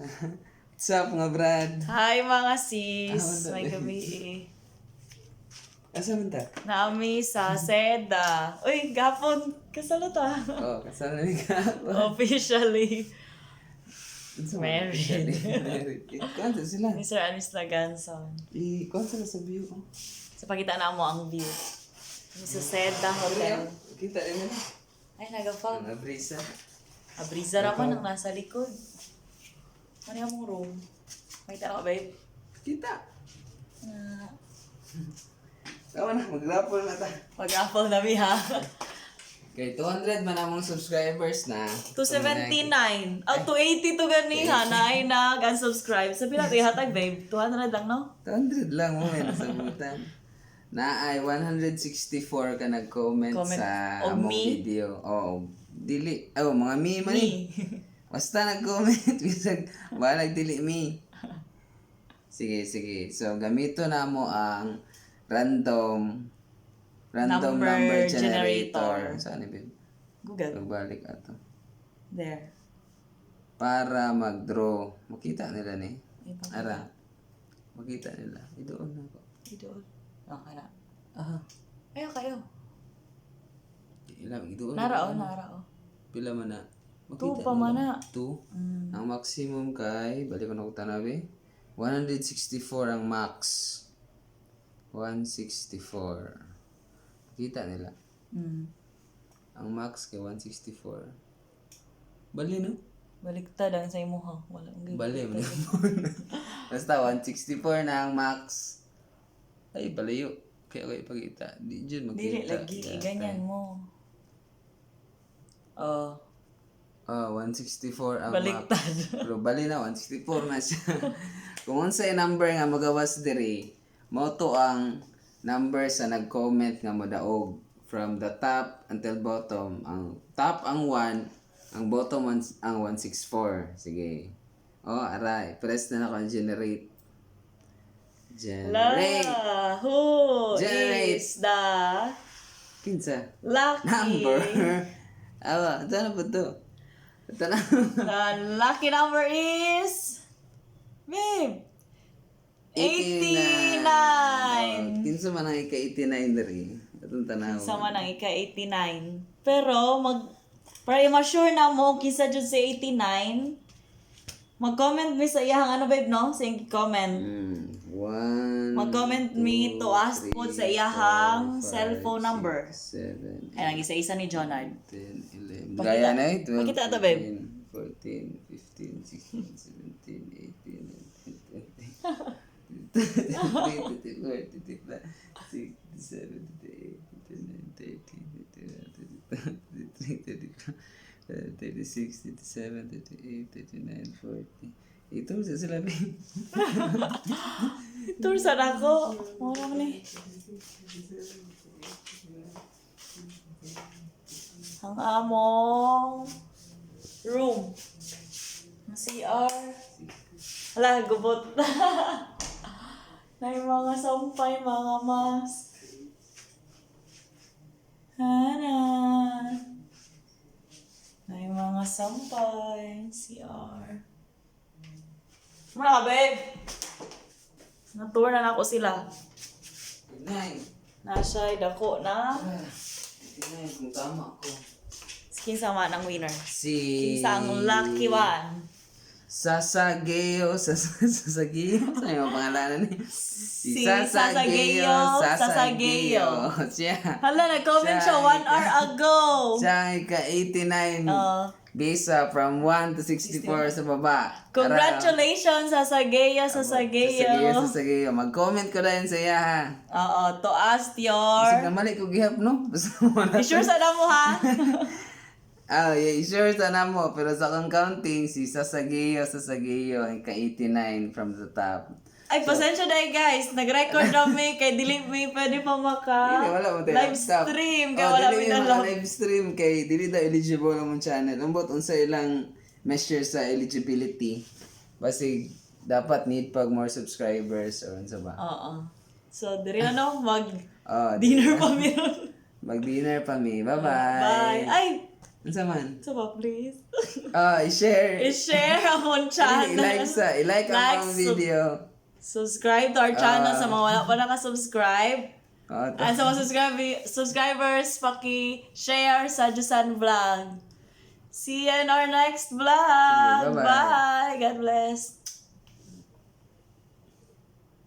What's up, mga brad? Hi, mga sis! Ah, May gabi eh. Asa man ta? Naa mi sa Seda. Uy, gapon! Kasalo ta. Oh, kasal na ni ka. Officially. Unsa man? Married. Officially married. Eh, kuwan sa sila. Mr. and Miss Laganson. Eh, kuwan sila sa view. Oh. So, pakita na mo ang view. Kami sa Seda Hotel. Kita rin nila. Ay, nagafog. Mga brisa. Abriza raman ang nasa likod. Ano yung mong room? Makita na ka, babe? Kita. Ah, Tama na, mag-raffle na ta. mag-apple na mi, ha? Okay, 200 man among subscribers na. 279. Oh, 280 to gani ha. Na ay nag-unsubscribe. Sa pila ito ihatag, babe? 200 lang, no? 200 lang mo may nasabutan. Na ay 164 ka nag-comment Comment. sa Og among me? video. Oo, dili. Oh, mga me man Me. eh. Basta nag-comment bisag balag dili me. Sige, sige. So gamito na mo ang random random Number number generator. generator. Saan ni babe? Google. Pagbalik ato. There. Para mag-draw. Makita nila ni. Ay, pa. Ara. Makita nila. Idoon na ako. Idol. Oh, kana. Aha. Ayo kayo. Ilang idoon. Nara oh, nara oh. Pila man na? Two pa man na. Two. Ang maximum kay, balik ko na ko tanawi, 164 ang max. 164. Kita nila. Ang max kay 164. Bali no? Baliktad ang sa imo ha. Wala ang Bali man. Basta 164 na ang max. Ay, balayo. Kaya ko ipakita. Di dyan makita. Dili lagi ganyan mo. Oh, Ah, 164 ang max. Baliktad. Pero bali na, 164 na siya. Kung unsay number nga magawas diri, mao to ang number sa nag-comment nga modaog from the top until bottom. Ang top ang 1, ang bottom ang 164. Sige. Oh, aray. Press na ako ang generate. Generate. La, who Generate. is the Kinsa? lucky Number. Awa, ito na ba to? Ito na. The lucky number is, babe, 89. Oh, kinsa man ang ika-89 diri? Atong tanaw. Sama ng ika-89. Pero para i-sure na mo kinsa jud sa 89, mag-comment mi sa iyahang ano, babe, no? Sa iyang comment. One, Mag-comment mi to ask two, po sa three, iyahang four, five, cellphone six, number. 7, Ay, nang isa-isa ni Jonard. 10, 11. Pakita. Gaya na eh. 12, Pakita ito, babe. 13, 14, 15, 16, 17, 18, 19, 20. 23, 24, 25, 27, 28, 29, 30, 31, 32, 33, 34, 36, 37, 38, 39, 40. Ito sa sila, babe. Tour sa nako. Mura man eh. Ang among room. Ang CR. Hala, gubot. Na yung mga sampay, mga mask. Hana. Na yung mga sampay. CR. Mura ka, babe. Na-tour na nako sila. 9. Nasa dako na. 89 kung tama ko. Kinsa man ang winner? Si Kinsa ang lucky one? Sasageo, Sasageo, sa yung pangalanan ni? Si Sasageo, Sasageo. Siya. Hala, nag-comment siya 1 hour ago. Siya ang ika-89. Oh. Bisa from 1 to 64 sa baba. Congratulations, Sasageo, Sasageo, Sasageo. Sasageo. Mag-comment ko na yun sa iya ha. Oo, to ask your. Bisag na mali ko gihap, no? Basta mo na. I-sure sa na mo, ha? Ah, yeah, sure sana mo. Pero sa akong counting, si Sasageo, Sasageo, ang ka-89 from the top. Ay, pasensya na eh, guys. Nag-record na mi kay dili mi pwede pa maka Dili, wala mo tayo live laptop. stream kay Oh, wala dili mi mi na maka live stream kay dili daw eligible ang mong channel. Ambot unsa ilang measure sa eligibility. Basig dapat need pag more subscribers or unsa ba. Oo. So, diri na no, mag Oh, dinner pa mi ron. mag-dinner pa mi. Bye-bye. Bye. Ay, Unsa man? Sa ba, please? Ah, i-share. I-share among channel. I-like sa, i-like ang Like, mga video. Subscribe to our channel sa mga wala pa naka-subscribe. Oh, At sa mga subscribers, paki-share sa Jusan Vlog. See you in our next vlog. Sige, bye-bye. Bye. God bless.